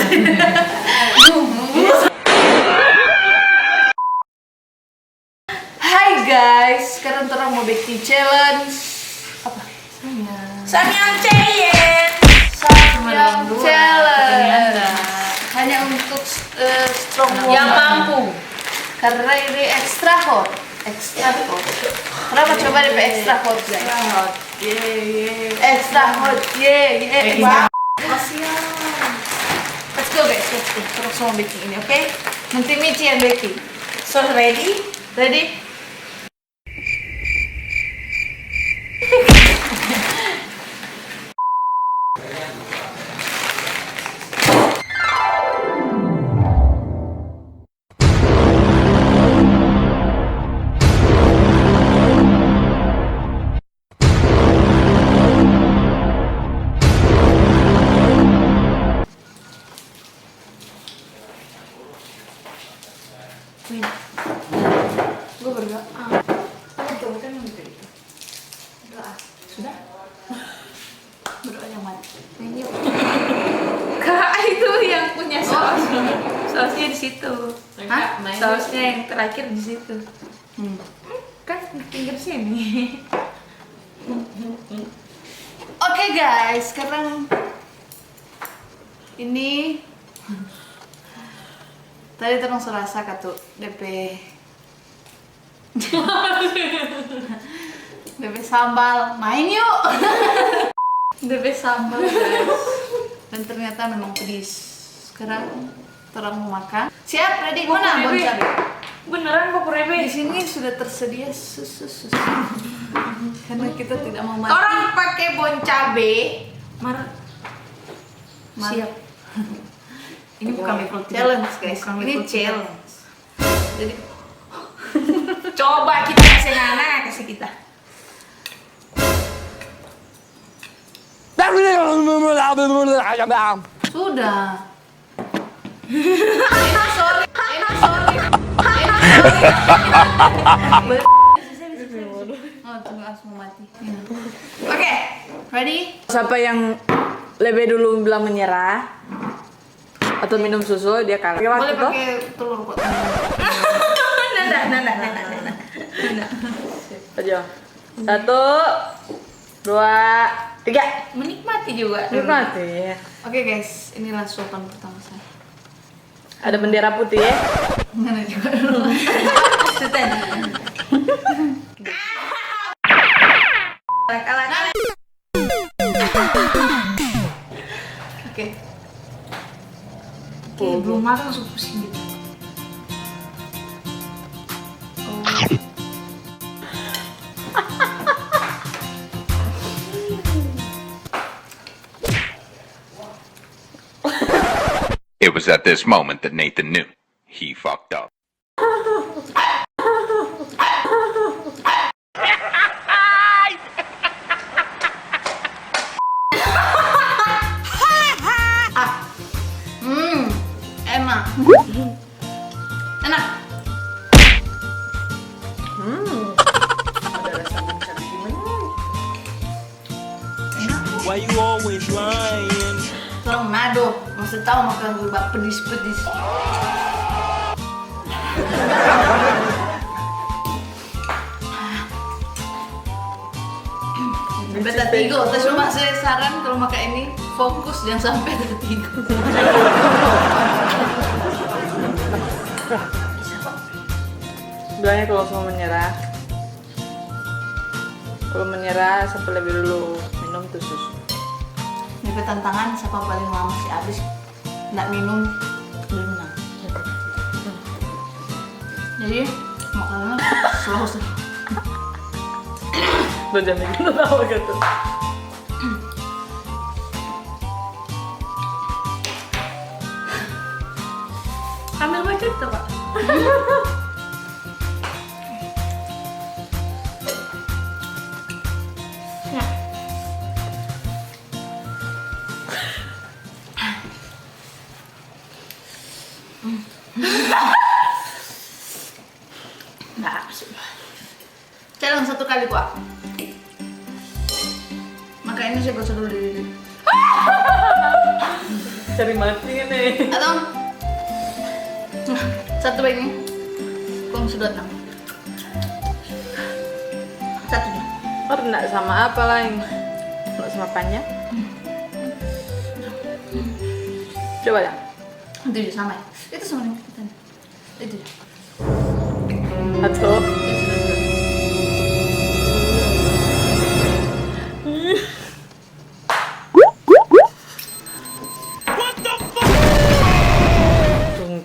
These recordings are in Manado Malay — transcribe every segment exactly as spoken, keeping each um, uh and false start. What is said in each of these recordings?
Hai guys, sekarang torang mo bikin challenge. Apa? Samyang. Samyang challenge. Samyang challenge. Hanya untuk, eh, strong woman. Yang mampu. Karena ini extra hot. Extra hot. Kenapa coba depe extra hot, guys? Extra hot. Ye, ye. Extra hot. Ye, ye. Eh, wah. Kasihan. Let's go, guys. Let's go. Torang samua bikin ini, oke? Nanti Michi yang bikin. So, ready? Ready? Win, gue berdoa. Ah, gue berdoa kan yang gitu-gitu. Doa. Sudah? Berdoa yang mana? Yang yuk. Kak, itu yang punya saus. Sausnya di situ. Hah? Sausnya yang terakhir di situ. Hmm. Kan di pinggir sini. Oke, guys, sekarang ini tadi torang so rasa katu depe depe sambal, main yuk. Depe sambal, guys. Dan ternyata memang pedis. Sekarang torang mo makan. Siap, ready? Mana bon cabe? Beneran baku rebe? Di sini sudah tersedia susu, susu. Karena kita tidak mau mati. Torang pake bon cabe. Mar, mar. Siap. Ini bukan level tiga. Challenge, guys. Ini challenge. Jadi, coba kita kasih ngana, kasih kita. Sudah. Enak, sorry. Enak, sorry. Enak, sorry. Oh, tunggu, harus mau mati. Oke, ready? Siapa yang lebih dulu bilang menyerah? Atau minum susu, dia kalah. Pakai waktu. Boleh tuh pakai telur kok. Nanda, nanda, nanda, nanda. Nanda. Ayo. Satu, dua, tiga. Menikmati juga dulu. Nikmati, ya. Oke, guys, inilah suapan pertama saya. Ada bendera putih, ya? Mana juga dulu. Sudah. Kalah, kalah, kalah. Oke. Oke, belum matang langsung pusing gitu. Oh. It was at this moment that Nathan knew he fucked up. Hmm, enak. Enak. Hmm, ada rasa bon cabe gimana? Why you always lying? Torang nado, masa tau makan gulai pedis-pedis. Sampai tatigo, terus cuma saya saran kalau makan ini fokus, jangan sampai tatigo. Bilangnya kalau mau menyerah, kalau menyerah, siapa lebih dulu minum tuh susu. Ini tantangan, siapa paling lama si abis ndak minum, dia menang. Jadi, makannya slow sih. Udah jam itu tahu gitu. Ambil baju tuh, Pak. Nah. Nah, sudah. Challenge satu kali, Pak. Makanya saya gosok dulu di Cari mati ini. Atau satu bagian kong sedot nang. Satu. Baru ndak sama apa lain. Ndak sama panjang. Coba ya. Itu juga sama ya. Itu sama dengan kita. Itu ya. Atau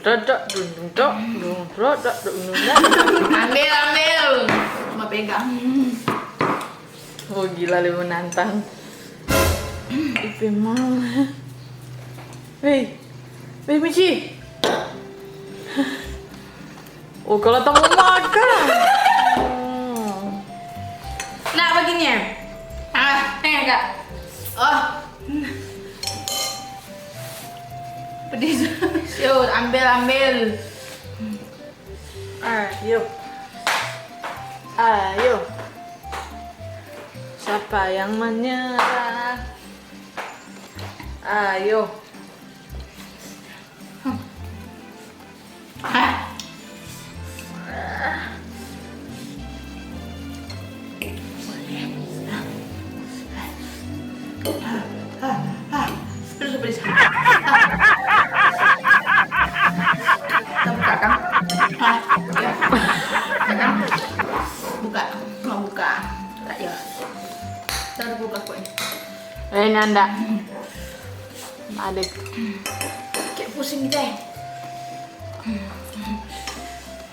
Dung, dung, dung, dung, dung, dung, dung, dung, dung, dung, dung. Ambil, ambil. Cuma pegang. Oh, gila, lebih menantang. Ipe mau. Hei, hei, Michi. Oh, kalau tak mau makan. Hmm. Nah, begini ya. Ah, eh, enggak. Oh. Pedis. Yo, ambil, ambil. Ayo. Ayo. Siapa yang menyerah? Ayo. Terus, terus. Kita buka, kan? Ah, ya. Ya, kan? Buka. Mau buka. Ayo. Taruh buka kok ini. Eh, Nanda. Adek. Kayak pusing gitu ya.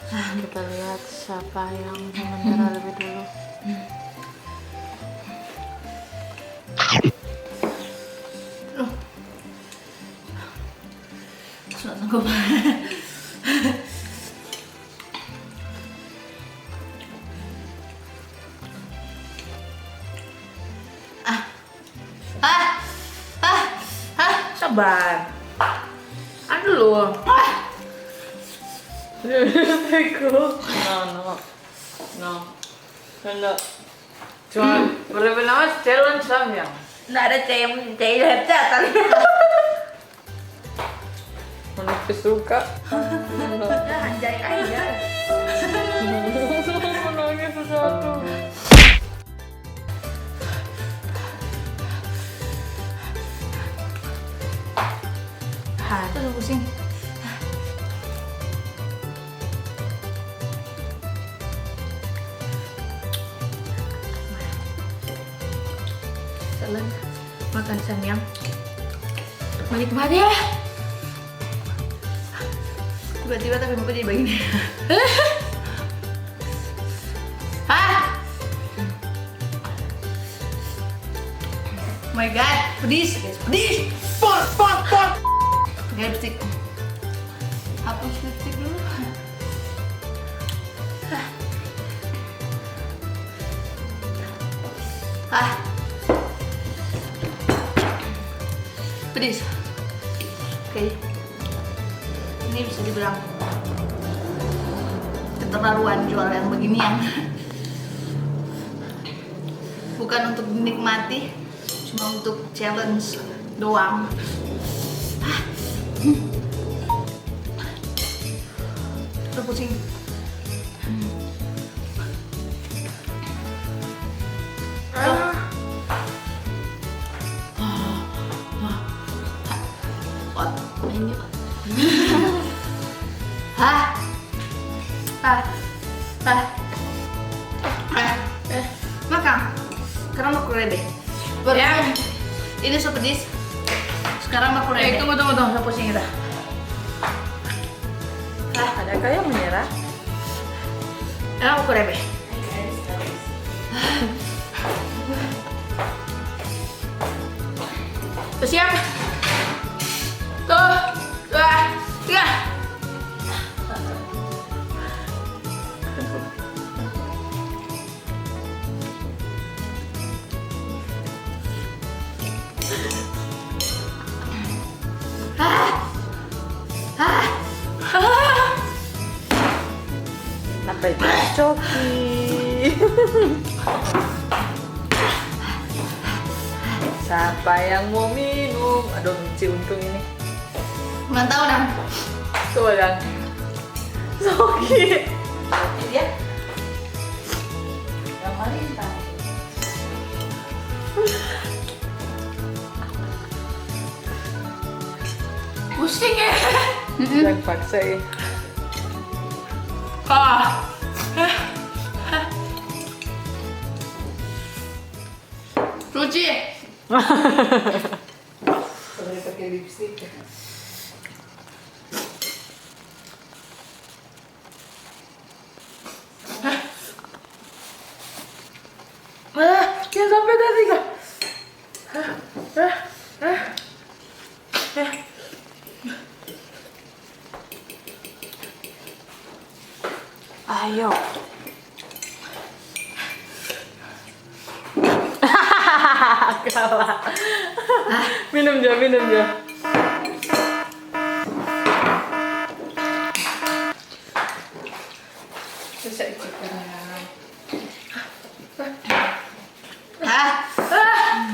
Kita lihat siapa yang menyerah lebih dulu. Loh. Susah sanggup. Ah. Ah. Ah. Ah. Sabar. Aduh. Ah. No, no. No. Cuma berapa nama challenge samyang? Nggak ada challenge, challenge tadi. Mana kesuka? Anjay, anjay. Menangis sesuatu. Aduh, pusing. Jalan makan samyang. Menikmati ya. Tiba-tiba tapi mau jadi begini. Hah? Oh my God, pedis, guys, pedis. Pot, pot, pot. Lipstick. Hapus lipstick dulu. Ah. Pedis. Oke. Ini bisa dibilang keterlaluan jual yang beginian. Bukan untuk dinikmati, cuma untuk challenge doang. Ah. Udah pusing. Ah. Hot. Ini. Hah? Ah. Ah. Eh. Eh. Makan. Sekarang mau kurebe. Ya. Ini so pedis. Sekarang mau kurebe. Eh, tunggu, tunggu, tunggu. Saya pusing kita. Ah. Ada kah yang menyerah? Sekarang mau kurebe. Siap. Tuh, dua, tiga. Ah. Ah. Ah. Sampai coki. Siapa yang mau minum? Aduh, Michi untung ini. Mantau dang. Tuh dang. Soki. Dia. Yang paling tahu. Pusing ya. Terpaksa ya. Ah. Cuci. Boleh pakai lipstick. Ah, jangan sampai tadi, Kak. Ah, ah, ah. Ayo. Kalah. Minum jo, minum jo. Susah itu. Ah. Ah.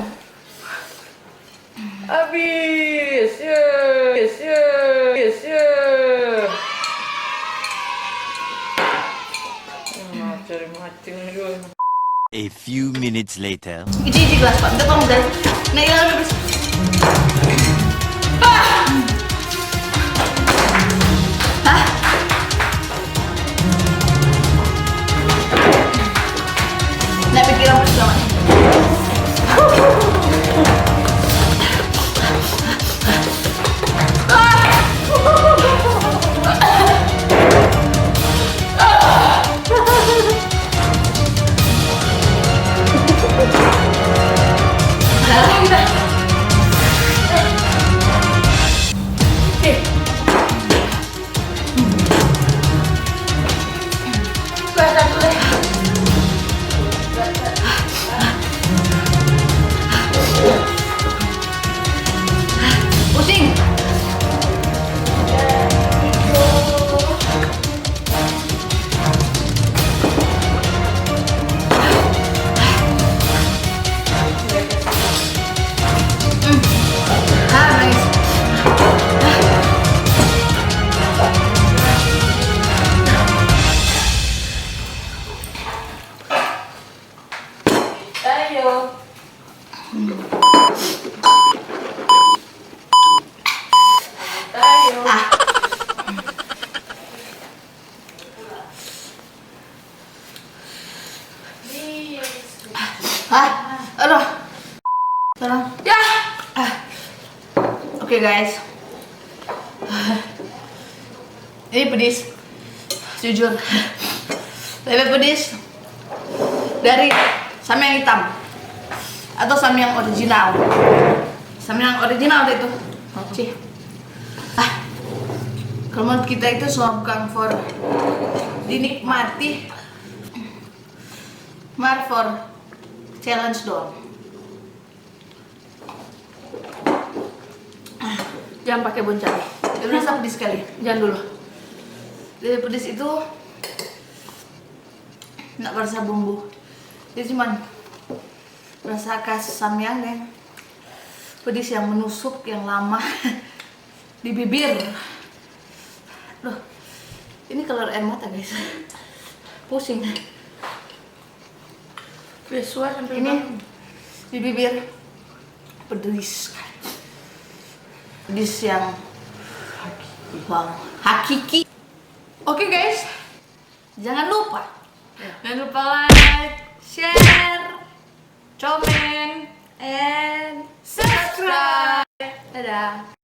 Abis, ye, yes, ye, yes, ye. Nah, cari mancing dulu. A few minutes later. Iji, iji gelas, Pak. Minta tolong, guys. Nah, hilang, habis. Ah! Hah? Nda pikiran pertama. Pusing. Ayo. Ayo. Ah. Ah, aduh. Tolong. Ya. Ah. Oke, guys. Ini pedis. Jujur. Lebih pedis dari samyang hitam atau samyang original. Samyang original deh itu. Cih. Ah. Kalau menurut kita itu semua bukan for dinikmati, mar for challenge doang. Jangan pakai bon cabe. Dia rasa pedis sekali. Jangan dulu. Dia pedis itu nggak rasa bumbu. Dia cuman rasa khas samyang deh. Pedis yang menusuk, yang lama di bibir. Duh, ini keluar air mata, guys. Pusing. Ini di bibir pedis. Pedis yang, wow, hakiki. Oke, guys, jangan lupa. Jangan lupa like, share, komen, and subscribe. Dadah.